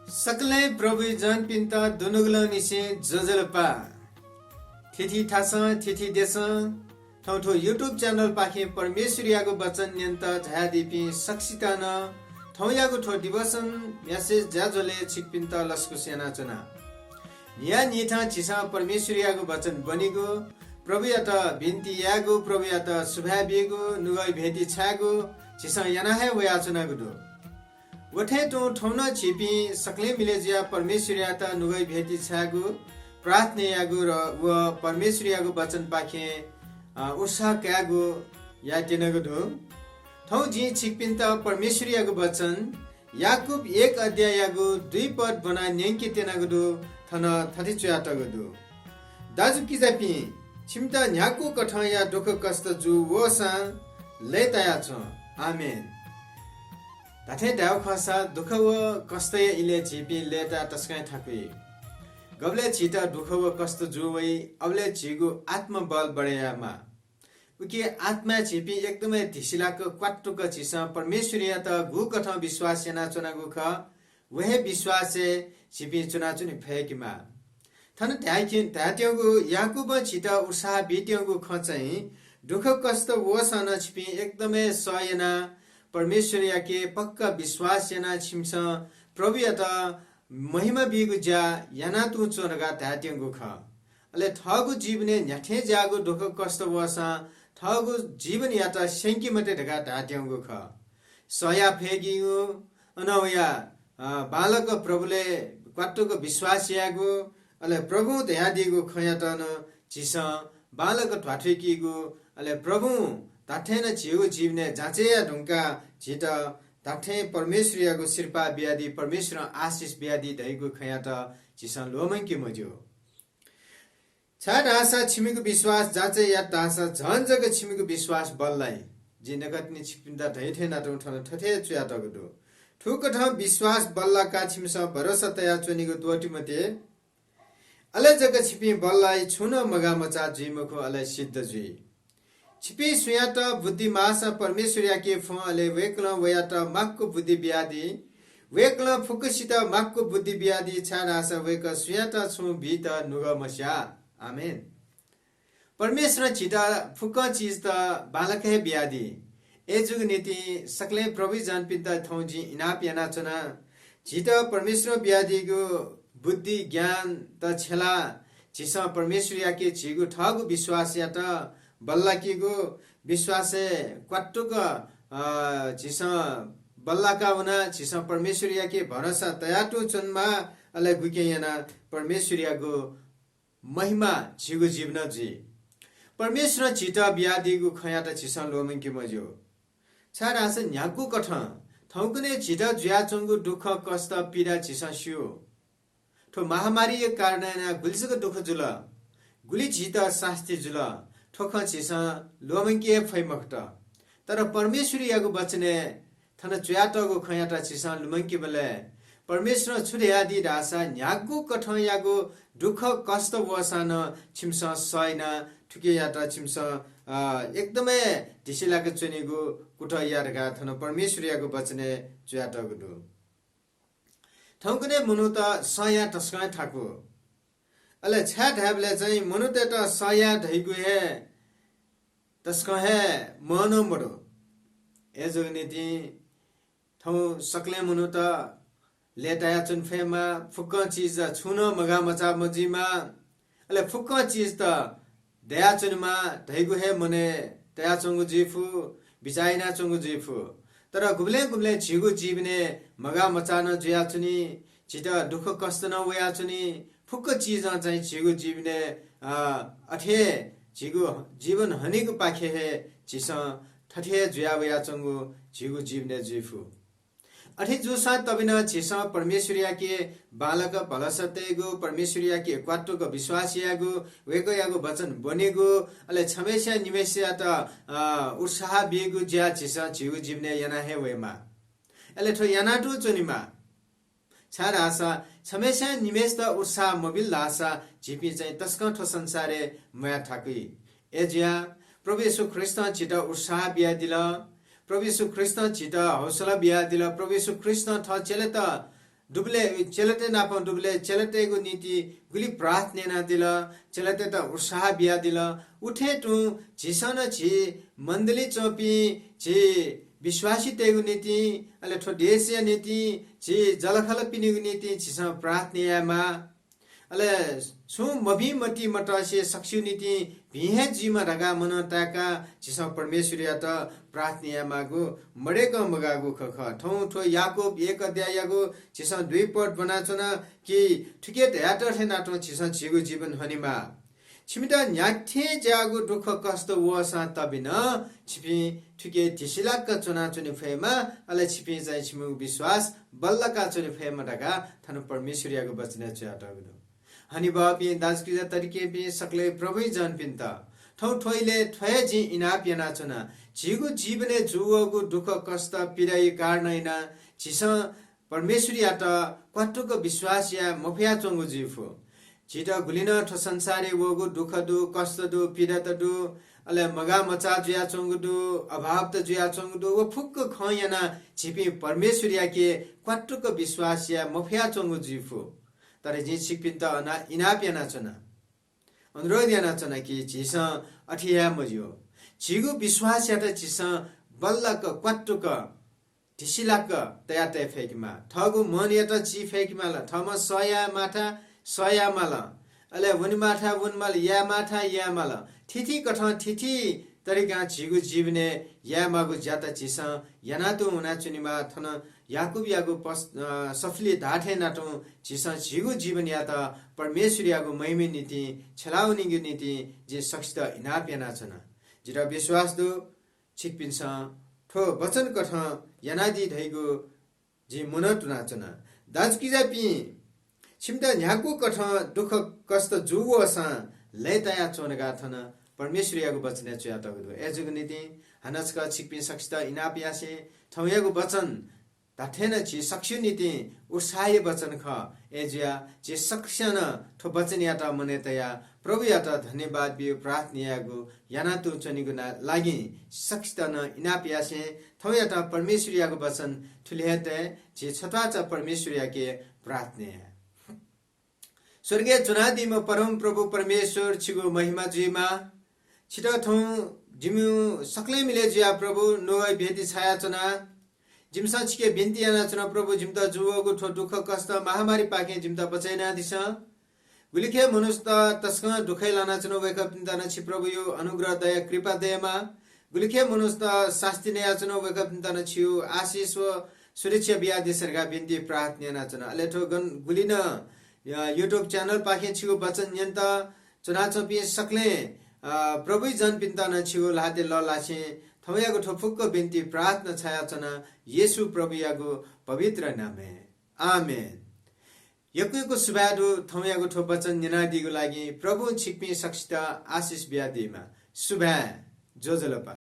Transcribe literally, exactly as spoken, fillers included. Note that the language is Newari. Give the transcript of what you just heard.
सकलें प्रभुइ जनपिन्त दुनुगलंनिसें ज्वजलपा। थीथी थासं, थीथी देशं थौं थ्व YouTube channel पाखें परमेश्वरयागु वचन न्यनेत झायादीपिं सकसितं नं थौंयागु थ्व devotion message ज्याझ्वलय् छिकपिन्त लसकुस यानाच्वना। न्हियान्हिथं झीसं परमेश्वरयागु वचन ब्वनेगु, प्रभुयात बिन्ति यायेगु, प्रभुयात सुभाय् बीगु, नुगः भेटी छायेगु झीसं याना हे वयाच्वनागु दु। व थें तुं थौं नं झीपिं सकलें मिलय् जुयाः परमेश्वरयात नुगः भेटी छायेगु, प्रार्थना यायेगु र व परमेश्वरयागु वचनपाखें, अ, उत्साह कायेगु यायेत्यनागु दु। थौं जिं छिकपिन्त परमेश्वरयागु वचन याकूब एक अध्याययागु दुई पद ब्वनाः न्यंके त्यनागु दु। थन थथे च्वयातःगु दु, दाजुकिजापिं, छिमित न्ह्यागु कथंया दुःखकष्ट जू वःसां लय्ताया च्वँ। आमेन। धात्थें धायेगु खःसा दुःख व कष्टया इलय् झीपिं लय्ताये तसकं थाकुइ। गबलय् झीत दुःख व कष्ट जू वइ, अबलय् झीगु आत्मबल बढे यायेमाः। उकिं आत्माय् झीपिं एकदमै धिसिलाक क्वात्तुक झीसं परमेश्वरयात गुकथं विश्वास यानाच्वनागु खः, व हे विश्वासय् झीपिं च्वनाच्वने फय्केमाः। थन धाय्के-, धायेत्यंगु याकूबं झीत उत्साह बीत्यंगु खँ चाहिँ दुःखकष्ट वःसां नं छिपिं एकदमै सह यानाः परमेश्वरयाके पक्का विश्वास यानाः छिमिसं प्रभुयात महिमा बीगु ज्या याना तुं च्वँ धकाः धायेत्यंगु खः। अले थःगु जीवनय् न्ह्याथें ज्याःगु दुःखकष्ट वःसां थःगु जीवनयात स्यंके मते धकाः धायेत्यंगु खः। सह याये फय्केगु, अनं वयाः, अ, बांलाक प्रभुलय् क्वात्तुक विश्वास यायेगु, अले प्रभुं धयादीगु खँयात नं झीसं बांलाक ध्वाथुइकेगु, अले प्रभुं धात्थें नं झीगु जीवनय् जाँचय् याये धुंकाः झीत धात्थें परमेश्वरयागु सिरपाः बियादी, परमेश्वरं आशिष बियादी धइगु खँयात झीसं ल्वःमंके मज्यू। छाय्धाःसा छिमिगु विश्वास जाँचय् यात धाःसा झन जक छिमिगु विश्वास बल्लाइ। जिं नकतिनि छिकपिन्त धइथें नातुं थन थथे च्वयातःगु दु, थुकथं विश्वास बल्लाकाः छिमिसं भरोसा तयाच्वनेगु त्वःते मते। अले जक छिपिं बल्लाइ, छुं नं मगाः मचाः जुइ मखु, अले सिद्ध जुइ। छिपिं सुयातं बुद्धि माःसा परमेश्वरयाके फ्वँ, अले वय्कलं वयात माक्व बुद्धि बियादी। वय्कलं फुक्कसित माक्व बुद्धि बियादी, छाय्धाःसा वय्कः सुयातं छुं बीत नुगः मस्याः। आमेन। परमेश्वरं झीत फुक्कं चिजत बांलाक हे बियादी। अय्जूगु निंतिं सकलें प्रभुइ जनपिन्त थौं जिं इनाप यानाच्वना। झीत परमेश्वरं बियादीगु बुद्धि ज्ञानत छ्यलाः झीसं परमेश्वरयाके झीगु थःगु विश्वासयात बल्लाकेगु, विश्वासय् क्वात्तुक, अ, झीसं बल्लाका वनाः झीसं परमेश्वरयाके भरोसा तयातुं च्वनेमाः, अले गुकिं यानाः परमेश्वरयागु महिमा झीगु जीवनं जुइ। परमेश्वरं झीत बियादीगु खँयात झीसं ल्वःमंके मज्यू। छाय्धाःसा न्ह्यागु कथं थौंकन्हय् झीत जुयाच्वंगु दुःख, कष्ट, पीडा झीसं स्यू। थ्व महामारीया कारणं यानाः गुलि जक दुःख जुल, गुलि झीत सास्ती जुल, थ्व खँ झीसं ल्वःमंके हे फइ मखुत। तर परमेश्वरयागु वचनय् थन च्वयातःगु खँयात झीसं लुमंकेबलय् परमेश्वरं छु धयादी धाःसा, न्ह्यागु कथंयागु दुःख कष्ट वःसां नं छिमिसं सह यानाः थुकियात छिमिसं, अ, एकदमै धिसिलाक च्वनेगु कुतः या धकाः थन परमेश्वरयागु वचनय् च्वयातःगु दु। थौंकन्हय् मनूत सह याये तसकं हे थाकु। अले छाय् धायेबलय् चाहिँ मनूतय्त सह याये धइगु हे तसकं हे मनं मदु। अय्जूगु निंतिं थौं सकलें मनूत लय्तायाच्वने फयेमाः, फुक्कं चिज छुं नं मगाः मचाः मजुइमाः। अले फुक्कं चिजत दयाच्वनेमाः धइगु हे मनय् तयाच्वंगु जुइ फु, बिचाः यानाच्वंगु जुइ फु। तर गुबलें गुबलें झीगु जीवनय् मगाः मचाः नं जुयाच्वनी, झीत दुःख कष्ट नं वयाच्वनी, फुक्क चिजं चाहिँ झीगु जीवनय्, अ, अथे हे झीगु जीवन हनेगुपाखे हे झीसं थथे हे जुया वयाच्वंगु झीगु जीवनय् जुइ फु। अथे जूसां तबि नं झीसं परमेश्वरयाके बांलाक भलसा तयेगु, परमेश्वरयाके क्वात्तुक विश्वास यायेगु, वय्कःयागु वचन ब्वनेगु, अले छम्हेस्यां निम्हेस्यात, अ, उत्साह बीगु ज्या झीसं झीगु जीवनय् याना हे वयेमाः। अले थ्व याना तुं च्वनेमाः। छाय्धाःसा छम्हेस्यां निम्हेसित उत्साह मबिल धाःसा झीपिं चाहिँ तसकं थ्व संसारय् म्वाये थाकुइ। अय्जुयाः प्रभु येशू ख्रीष्टं झीत उत्साह बियादिल। प्रभु येशू ख्रीष्टं झीत हौसला बियादिल। प्रभु येशू ख्रीष्टं थः चेलात दुबलय्, चेलातय् नाप दुबलय् चेलातय्‌गु निंतिं गुलि प्रार्थना यानादिल, चेलातय्‌त उत्साह बियादिल, उथें तुं झीसं नं झी मण्डली च्वंपिं झी विश्वासीतय्‌गु निंतिं, अले थ्व देशया निंतिं, झी जःलाखःलापिनिगु निंतिं झीसं प्रार्थना यायेमाः। अले छुं मभिं मतिइ मतसे सकसिया निंतिं भिं हे जुइमा धकाः मनं ताय्‌काः झीसं परमेश्वरयात प्रार्थना यायेमाःगु मदय्‌कं मगाःगु खँ खः। थौं थ्व याकूब एक अध्याययागु झीसं दुई पद ब्वनाच्वना कि थुके धयातःथें यानातुं झीसं झीगु जीवन हनेमाः। छिमित न्ह्याथें ज्याःगु दुःखकष्ट वःसां तबि नं छिपिं थुके धिसिलाक्क च्वनाच्वने फयेमा, अले छिपिं चाहिँ छिमिगु विश्वास बल्लाका च्वने फयेमा धकाः थन परमेश्वरयागु वचनय् च्वयातःगु दु। हनेबहःपिं दाजुकिजा तताकेहेँपिं सकलें प्रभुइ जनपिन्त, थौं थ्व इलय् थ्व हे जिं इनाप यानाच्वना। झीगु जीवनय् जूवःगु दुःखकष्ट पीडाया कारणं यानाः झीसं परमेश्वरयात क्वातुक विश्वास याये मफयाच्वंगु जुइफु। झीत गुलि नं थ्व संसारय् वःगु दुःख दु, कष्ट दु, पीडात दु, अले मगाःमचाः जुयाच्वंगु दु, अभावत जुयाच्वंगु दु। व फुक्क खँ यानाः झीपिं परमेश्वरयाके क्वातुक विश्वास याये मफयाच्वंगु जुइफु। तर जिं छिकपिन्त अना-, इनाप यानाच्वना, अनुरोध यानाच्वना कि झीसं अथे याये मज्यू। झीगु विश्वासयात झीसं बल्लाक क्वातुक धिसिलाक्क तयातये फय्केमाः। थःगु मनयात ची फय्केमाल। थःम्हं सह यायेमाःथाय् सह यायेमाल। अले वनेमाःथाय् वनेमाल, यायेमाःथाय् यायेमाल। थीथी कथं थीथी तरिकां झीगु जीवनय् यायेमाःगु ज्यात झीसं यानातुं वनाच्वनेमाः। थन याकूबयागु पस-, अ, सफुली धाःथें यानातुं झीसं झीगु जीवनयात परमेश्वरयागु महिमा निंतिं, छ्यलावनीगु निंतिं जिं सकसित इनाप यानाच्वना। जितः विश्वास दु, छिकपिन्सं थ्व वचन कथं यानादी धइगु जिं मनंतुनाच्वना। दाजुकिजापिं, छिमित न्ह्यागु कथं दुःखकष्ट जूवःसां लय्ताया च्वँ धकाः थन परमेश्वरयागु वचनय् च्वयातःगु दु। अय्जूगु निंतिं हानं छकः छिकपिं सकसित इनाप यासें थौंयागु वचन धात्थें नं झी सकसिया निंतिं उत्साहया वचन खः। अय्जुयाः झी सकसिनं नं थ्व वचनयात मनय् तयाः प्रभुयात धन्यवाद बिउ प्रार्थना यायेगु यानातुं च्वनेगु ना-, लागि सकसित नं इनाप यासें थौंयात परमेश्वरयागु वचन थुलि हे तये। झी छत्वाःचा परमेश्वरयाके प्रार्थना याये। स्वर्गय् च्वनादीम्ह परमप्रभु परमेश्वर, छिगु महिमा जुइमा। छितः थौं जिमि सकलें मिलय् जुयाः प्रभु नुगः ब्यति छायाच्वना। जिमिसं छिके बिन्ति यानाच्वना प्रभु, जिमित जूवःगु थ्व दुःखकष्ट महामारीपाखें जिमित बचय् यानादिसँ। गुलिखे मनूत तसकं दुःखय् लानाच्वन, वय्कःपिन्त नं छि प्रभुयो अनुग्रह, दया, कृपा दयेमा। गुलिखे मनूत सास्ती नयाच्वन, वय्कःपिन्त नं छियो आशिष व सुरक्षा बियादिसँ धकाः बिन्ति प्रार्थना यानाच्वना। अले थ्व गन-, गुलि नं, अ, YouTube channel पाखें छिगु वचन न्यंत च्वनाच्वंपिं सकलें, अ, प्रभुइ जनपिन्त नं छिगु ल्हातय् लःल्हासें थौंयागु थ्व फुक्क बिन्ति प्रार्थना छायाच्वना येशू प्रभुयागु पवित्र नामय्। आमेन। यक्व यक्व सुभाय् दु थौंयागु थ्व वचन न्यनादीगु लागि। प्रभुं छिकपिं सकसित आशिष बियादीमा। सुभाय्। ज्वजलपा।